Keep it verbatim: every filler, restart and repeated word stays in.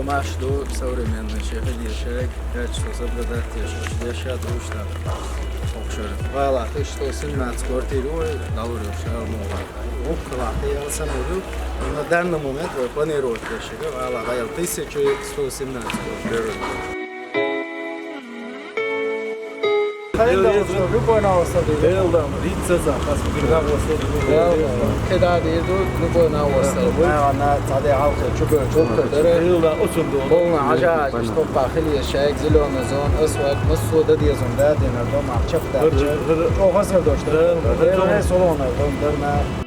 Маш ду современный шехе дешерек, пять сто соблюдать дешерек, дешерек душта. Окшер. Вала, ты что, семнадцать квартир, ой, долларов шел, мол. Около, ты я сам иду. На данный момент вы планируете дешерек, вала, гаял тысяча сто семнадцать квартир. Hayırlı olsun. Любой на острове. Eldan, ritsa za, kas bir gavosda. Eldan. Keda deydi, любой на острове. Ha, ana, tade halkı çok çok kadar. Eldan, o sunda. Полный ажа, что пахли, шек, зеленый зон, асфальт, мы сюда дезон, да, динер, дома, чак да. Çok hazır dostlar. Eldan. Eldan, salonlar, dondurma.